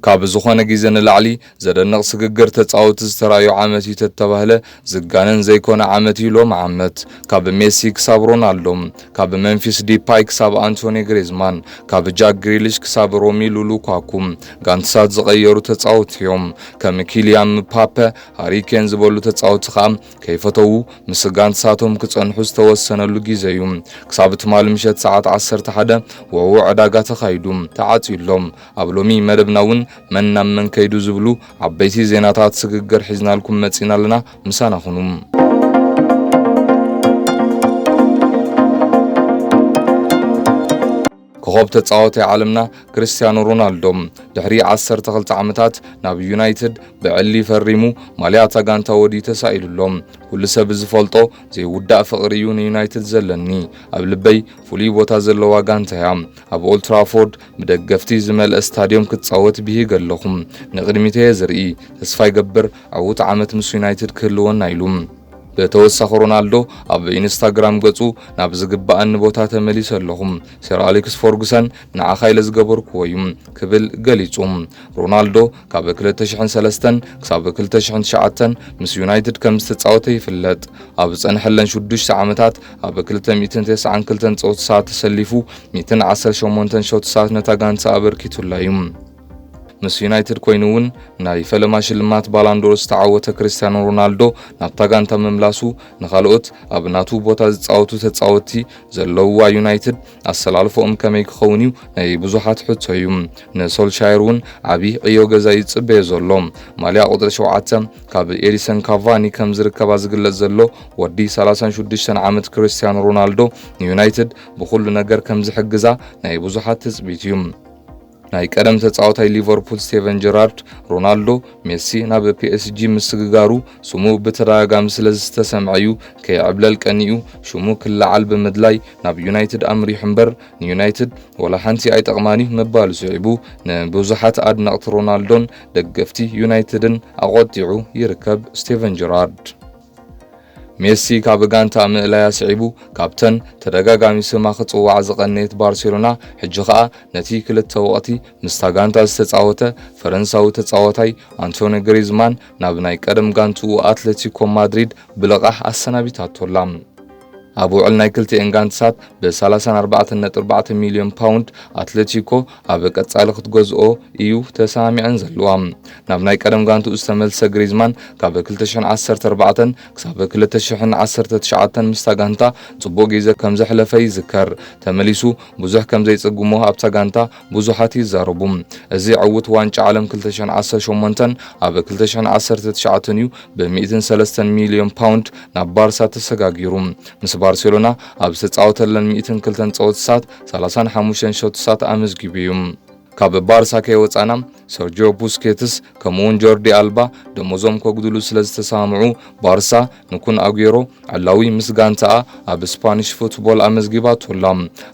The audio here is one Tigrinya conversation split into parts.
ካብ ዝኾነ ግዜ ንላዕሊ ዘደንቕ ስግግር ተጻወቲ ዝተራእዩ ዓመት እዩ ተተባህለ ዝጋነን ዘይኮነ ዓመት እዩ ሎም ዓመት። ካብ ሜሲ ክሳብ ሮናልዶ፣ ካብ መምፊስ ዲፓይ ክሳብ ኣንቶኒ ግሪዝማን፣ ካብ ጃክ ግሪሊሽ ክሳብ ሮሚሉ ሉካኩ ጋንትሳት ዝቐየሩ ተጻወቲ እዮም። ከም ኪልያን ምፓፐ፣ ሃሪ ኬን ዝበሉ ተጻወቲ ከኣ ከይፈተዉ ምስ ጋንትሳቶም ክጸንሑ ዝተወሰነሉ ግዜ እዩ። ክሳብ ትማሊ ምሸት ሰዓት ዓሰርተ ሓደ ውዕዉዕ ዕዳጋ ተኻይዱ ተዓጽዩ ኣሎ። ኣብ ሎሚ መደብና እውን መን ናብ መን ከይዱ ዝብሉ ዓበይቲ ዜናታት ስግግር ሒዝናልኩም መጺና ኣለና። ምሳና ኩኑ። ኮኸብ ተጻዋታይ ዓለምና ክርስቲያኖ ሮናልዶ ድሕሪ ዓሰርተ ክልተ ዓመታት ናብ ዩናይትድ ብዕሊ ፈሪሙ ማልያ እታ ጋንታ ወዲ ተሳኢሉ ኣሎ። ኩሉ ሰብ ዝፈልጦ ዘይውዳእ ፍቕሪ እዩ ንዩናይትድ ዘለኒ። ኣብ ልበይ ፍሉይ ቦታ ዘለዋ ጋንታ እያ። ኣብ ኦልትራፎርድ ብደገፍቲ ዝመልአ ስታድዮም ክትጻወት ብሂገ ኣለኹ። ንቕድሚት እየ ዝርኢ። ተስፋ ይገብር ዕዉት ዓመት ምስ ዩናይትድ ክህልወና ኢሉ። ብተወሳኺ ሮናልዶ ኣብ ኢንስታግራም ገጹ ናብ ዝግባኣኒ ቦታ ተመሊሰ ኣለኹ። ሰር ኣሌክስ ፈርጉሰን ንዓኻ ኢለ ዝገበርኩዎ እዩ ክብል ገሊጹ። ሮናልዶ ካብ ክልተ ሽሕን ሰለስተን ክሳብ ክልተ ሽሕን ትሽዓተን ምስ ዩናይትድ ከም ዝተጻወተ ይፍለጥ። ኣብ ዝጸንሐለን ሽዱሽተ ዓመታት ኣብ ክልተ ሚእትን ተስዓን ክልተን ጸወታታት ተሰሊፉ ሚእትን ዓሰርተ ሸሞንተን ሸቶታት ነታ ጋንታ ኣበርኪቱላ እዩ። ምስ ዩናይትድ ኮይኑ እውን ናይ ፈለማ ሽልማት ባላንዶር ዝተዓወተ ክርስቲያኖ ሮናልዶ ናብታ ጋንታ ምምላሱ ንኻልኦት ኣብ ናቱ ቦታ ዝጻወቱ ተጻወትቲ ዘለውዋ ዩናይትድ ኣሰላልፎኦም ከመይ ክኸውን እዩ ናይ ብዙሓት ሕቶ እዩ። ንሶልሻየር እውን ዓቢ ዕዮ ገዛ ይጽበዮ ዘሎ። ማልያ ቁጽሪ ሸውዓተ ካብ ኤዲሰን ካቫኒ ከም ዝርከባ ዝግለጽ ዘሎ ወዲ ሰላሳን ሽዱሽተን ዓመት ክርስቲያኖ ሮናልዶ ንዩናይትድ ብኹሉ ነገር ከም ዝሕግዛ ናይ ብዙሓት ትጽቢት እዩ። ናይ ቀደም ተጻዋታይ ሊቨርፑል ስቴቨን ጀራርድ፣ ሮናልዶ ሜሲ ናብ ፒኤስጂ ምስግጋሩ ስሙ ብተደጋጋሚ ስለ ዝተሰምዐ እዩ ከይዕብለል ቀኒኡ ሽሙ ክለዓል ብምድላይ ናብ ዩናይትድ ኣምሪሑ እምበር ንዩናይትድ ወላ ሓንቲ ኣይጠቕማን እዩ ምባሉ ስዒቡ ንብዙሓት ኣድነቕቲ ሮናልዶን ደገፍቲ ዩናይትድን ኣቖጢዑ ይርከብ ስቴቨን ጀራርድ። ሜሲ ካብ ጋንታ ምእላያ ስዒቡ ካብተን ተደጋጋሚ ስማ ክጽዋዕ ዝቐነየት ባርሴሎና ሕጂ ኸኣ ነቲ ክልተ ወቕቲ ምስታ ጋንታ ዝተጻወተ ፈረንሳዊ ተጻዋታይ ኣንቶኒ ግሪዝማን ናብ ናይ ቀደም ጋንትኡ ኣትሌቲኮ ማድሪድ ብልቓሕ ኣሰናቢታቶላ። ኣብ ውዕል ናይ ክልቲኤን ጋንትሳት ብሰላሳን ኣርባዕተን ነጥቢ ኣርባዕተ ሚልዮን ፓውንድ ኣትሌቲኮ ኣብ ቀጻሊ ክትገዝኦ እዩ ተሰማሚዐን ዘለዋ። ናብ ናይ ቀደም ጋንትኡ ዝተመልሰ ግሪዝማን ካብ ክልተ ሽሕን ዓሰርተ ኣርባዕተን ክሳብ ክልተ ሽሕን ዓሰርተ ትሽዓተን ምስታ ጋንታ ጽቡቕ ግዜ ከም ዘሕለፈ ይዝከር። ተመሊሱ ብዙሕ ከም ዘይጽግሞ ኣብታ ጋንታ ብዙሓት ይዛረቡ። እዚ ዕዉት ዋንጫ ዓለም ክልተ ሽሕን ዓሰርተ ሸሞንተን ኣብ ክልተ ሽሕን ዓሰርተ ትሽዓተን እዩ ብሚእትን ሰለስተን ሚልዮን ፓውንድ ናብ ባርሳ ተሰጋጊሩ። ምስ ባርሴሎና ኣብ ዝተጻወተለን ሚእትን ክልተን ጸወታታት ሰላሳን ሓሙሽተን ሸቶታት ኣመዝጊቡ እዩ። ካብ ባርሳ ከይወጻና ሰርጂዮ ቡስኬትስ ከምኡውን ጆርዲ ኣልባ ደሞዞም ከጉድሉ ስለ ዝተሰማምዑ ባርሳ ንኩን ኣጉዌሮ ዕላዊ ምስ ጋንታኣ ኣብ ስፓኒሽ ፉትቦል ኣመዝጊባቶላ።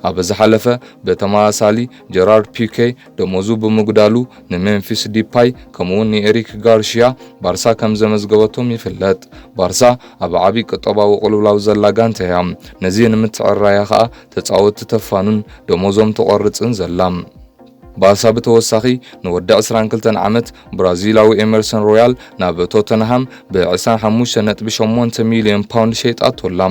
ኣብ ዝሓለፈ ብተመሳሳሊ ጀራርድ ፒኬ ደሞዙ ብምጉዳሉ ንሜምፊስ ዲፓይ ከምኡውን ንኤሪክ ጋርሽያ ባርሳ ከም ዘመዝገበቶም ይፍለጥ። ባርሳ ኣብ ዓቢ ቁጠባዊ ቅልውላው ዘላ ጋንታ እያ። ነዚ ንምትዕራያ ኸኣ ተጻወትቲ ተፋኑን ደሞዞም ትቖርጽን ዘላ። ባርሳ ብተወሳኺ ንወዲ ዕስራን ክልተን ዓመት ብራዚላዊ ኤመርሰን ሮያል ናብ ቶተንሃም ብ ዕስራን ሓሙሽተን ነጥቢ ሸሞንተ ሚልዮን ፓውንድ ሸይጣቶላ።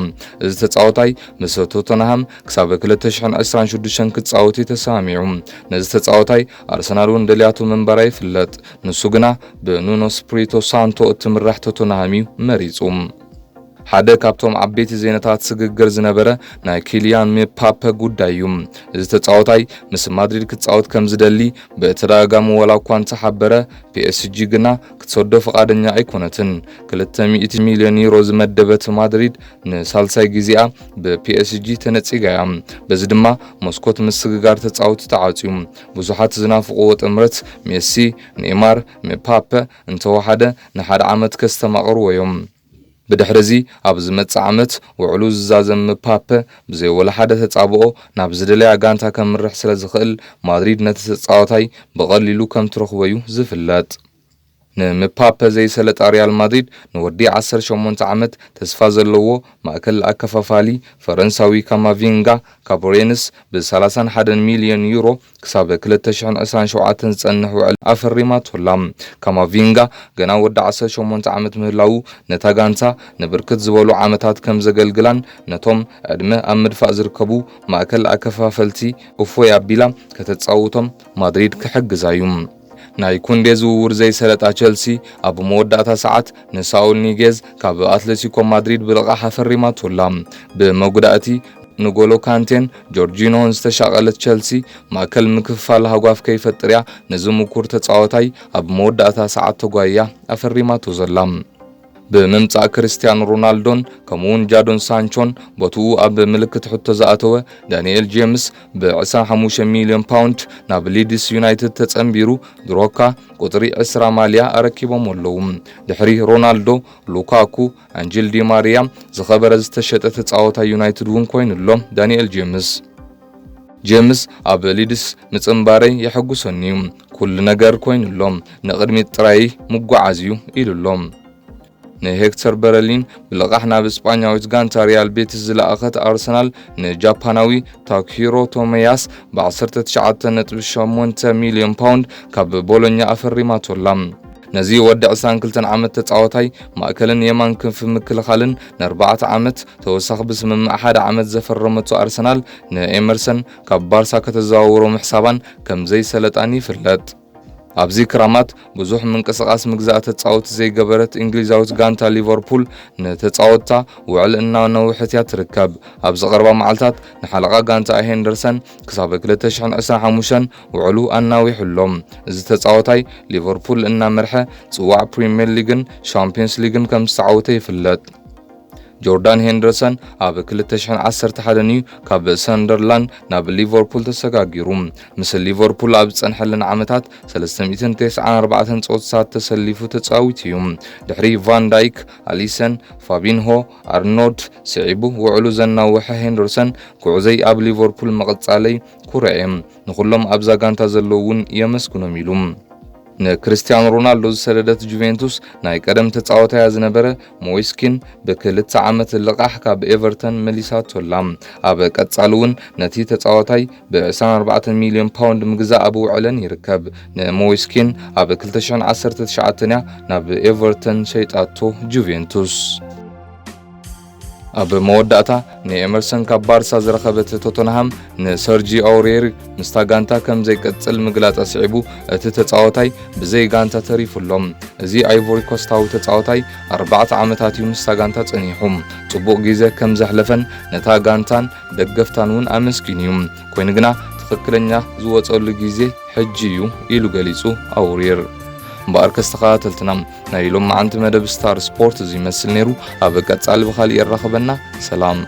እዚ ተጻዋታይ ምስ ቶተንሃም ክሳብ ክልተ ሽሕን ዕስራን ሽዱሽተን ክጻወት እዩ ተሰማሚዑ። ነዚ ተጻዋታይ ኣርሰናል እውን ደልያቶ ምንባራ ይፍለጥ። ንሱ ግና ብኑኖ ስፕሪቶ ሳንቶ እትምራሕ ቶተንሃም እዩ መሪጹ። ሓደ ካብቶም ዓበይቲ ዜናታት ስግግር ዝነበረ ናይ ኪልያን ምፓፐ ጉዳይ እዩ። እዚ ተጻዋታይ ምስ ማድሪድ ክጻወት ከም ዝደሊ ብተደጋጋሚ ዋላ እኳ እንተሓበረ፣ ፒኤስጂ ግና ክትሰዶ ፍቓደኛ ኣይኮነትን። ክልተ ሚእቲ ሚልዮን ዩሮ ዝመደበት ማድሪድ ንሳልሳይ ግዜኣ ብፒኤስጂ ተነጺጋ እያ። በዚ ድማ መስኮት ምስግጋር ተጻወቲ ተዓጽዩ። ብዙሓት ዝናፍቕዎ ጥምረት ሜሲ፣ ኔይማር፣ ምፓፐ እንተወሓደ ንሓደ ዓመት ከስተማቕርዎ እዮም። ብድሕሪ እዚ ኣብ ዝመጽእ ዓመት ውዕሉ ዝዛዘም ምፓፐ ብዘይ ወላ ሓደ ተጻብኦ ናብ ዝደለያ ጋንታ ከምርሕ ስለ ዝኽእል ማድሪድ ነቲ ተጻዋታይ ብቐሊሉ ከም ትረኽቦ እዩ ዝፍለጥ። ንምፓፐ ዘይሰለጣ ሪያል ማድሪድ ንወዲ ዓሰርተ ሸሞንተ ዓመት ተስፋ ዘለዎ ማእከል ኣከፋፋሊ ፈረንሳዊ ካማቪንጋ ካብ ሬንስ ብ31 ሚልዮን ዩሮ ክሳብ ክልተ ሽሕን ዕስራን ሸውዓተን ዝጸንሕ ውዕል ኣፈሪማቶላ። ካማቪንጋ ገና ወዲ ዓሰርተ ሸሞንተ ዓመት ምህላዉ ነታ ጋንታ ንብርክት ዝበሉ ዓመታት ከም ዘገልግላን ነቶም ዕድመ ኣብ ምድፋእ ዝርከቡ ማእከል ኣከፋፈልቲ እፎይ ኣቢላ ከተጻውቶም ማድሪድ ክሕግዛ እዩ። ናይ ኩንዴ ዝውውር ዘይሰለጣ ቸልሲ ኣብ መወዳእታ ሰዓት ንሳኡል ኒጌዝ ካብ ኣትሌቲኮ ማድሪድ ብልቓሕ ኣፈሪማቶላ። ብመጉዳእቲ ንጎሎ ካንቴን ጆርጂኖን ዝተሻቐለት ቸልሲ ማእከል ምክፍፋል ሃጓፍ ከይፈጥር እያ ነዚ ምኩር ተጻዋታይ ኣብ መወዳእታ ሰዓት ተጓይያ ኣፈሪማቶ ዘላ። ብምምጻእ ክርስቲያኖ ሮናልዶን ከምኡውን ጃዶን ሳንቾን ቦትኡ ኣብ ምልክት ሕቶ ዝኣተወ ዳንኤል ጄምስ ብ ዕስራን ሓሙሽተን ሚልዮን ፓውንድ ናብ ሊድስ ዩናይትድ ተጸንቢሩ ድሮካ ቁጽሪ ዕስራ ማልያ ኣረኪቦም ኣለዉ። ድሕሪ ሮናልዶ፣ ሉካኩ፣ ኣንጅል ዲ ማሪያ ዝኸበረ ዝተሸጠ ተጻዋታይ ዩናይትድ እውን ኮይኑ ኣሎ ዳንኤል ጄምስ። ጄምስ ኣብ ሊድስ ምጽንባረይ የሐጉሰኒ እዩ። ኩሉ ነገር ኮይኑ ኣሎ። ንቕድሚት ጥራይ ምጓዓዝ እዩ ኢሉ ኣሎ። ንሄክተር በረሊን ብልቓሕ ናብ ስጳኛዊት ጋንታ ሪያል ቤቲስ ዝለኣኸት ኣርሰናል ንጃፓናዊ ታክሂሮ ቶመያስ ብ ዓሰርተ ትሽዓተ ነጥቢ ሸሞንተ ሚልዮን ፓውንድ ካብ ቦሎኛ ኣፈሪማቶላ። ነዚ ወዲ ዕስራን ክልተን ዓመት ተጻዋታይ ማእከልን የማን ክንፊ ምክልኻልን ንኣርባዕተ ዓመት ተወሳኺ ብስምምዕ ሓደ ዓመት ዘፈረመቶ ኣርሰናል ንኤመርሰን ካብ ባርሳ ከተዘዋውሮ ምሕሳባን ከም ዘይሰለጣን ይፍለጥ። ኣብዚ ክራማት ብዙሕ ምንቅስቓስ ምግዛእ ተጻወቲ ዘይገበረት እንግሊዛዊት ጋንታ ሊቨርፑል ንተጻወትታ ውዕል እናነውሐት እያ ትርከብ። ኣብ ዝቐርባ መዓልታት ንሓለቓ ጋንታ ሄንደርሰን ክሳብ ክልተ ሽሕን ዕስራን ሓሙሽተን ውዕሉ ኣናዊሑ ኣሎ። እዚ ተጻዋታይ ሊቨርፑል እናመርሐ ጽዋዕ ፕሪምየር ሊግን ሻምፒዮንስ ሊግን ከም ዝተዓወተ ይፍለጥ። ጆርዳን ሄንደርሰን ኣብ ክልተ ሽሕን ዓሰርተ ሓደን እዩ ካብ ሰንደርላንድ ናብ ሊቨርፑል ተሰጋጊሩ። ምስ ሊቨርፑል ኣብ ዝጸንሐለን ዓመታት ሰለስተ ሚእትን ተስዓን ኣርባዕተን ጸወታታት ተሰሊፉ ተጻዊቱ እዩ። ድሕሪ ቫን ዳይክ፣ ኣሊሰን፣ ፋቢንሆ፣ ኣርኖልድ ስዒቡ ውዕሉ ዘናውሐ ሄንደርሰን፣ ጉዕዞይ ኣብ ሊቨርፑል ምቕጻለይ ኩርዕ እየ። ንኹሎም ኣብዛ ጋንታ ዘለዉ እውን የመስግኖም ኢሉ። ንክርስቲያኖ ሮናልዶ ዝሰደደት ጁቬንቱስ ናይ ቀደም ተጻዋታያ ዝነበረ ሞይስኪን ብክልተ ዓመት ልቓሕ ካብ ኤቨርተን መሊሳቶ ኣላ። ኣብ ቀጻሊ እውን ነቲ ተጻዋታይ ብ ዕስራን ኣርባዕተን ሚልዮን ፓውንድ ምግዛእ ኣብ ውዕለን ይርከብ። ንሞይስኪን ኣብ ክልተ ሽሕን ዓሰርተ ትሽዓተን እያ ናብ ኤቨርተን ሸይጣቶ ጁቬንቱስ። ኣብ መወዳእታ ንኤመርሰን ካብ ባርሳ ዝረኸበት ቶተንሃም ንሰርጂ ኣውሬር ምስታ ጋንታ ከም ዘይቀጽል ምግላጻ ስዒቡ እቲ ተጻዋታይ ብዘይ ጋንታ ተሪፉ ኣሎ። እዚ ኣይቮሪ ኮስታዊ ተጻዋታይ ኣርባዕተ ዓመታት እዩ ምስታ ጋንታ ጸኒሑ። ጽቡቕ ግዜ ከም ዘሕለፈን ነታ ጋንታን ደገፍታን እውን ኣመስጊኑ እዩ። ኮይኑ ግና ትኽክለኛ ዝወጸሉ ግዜ ሕጂ እዩ ኢሉ ገሊጹ ኣውሬር። እምበኣርከስ ተኸታተልትና፣ ናይ ሎማዓንቲ መደብ ስታር ስፖርት እዚ ይመስል ነይሩ። ኣብ ቀጻሊ ብኻሊእ የራኽበና። ሰላም።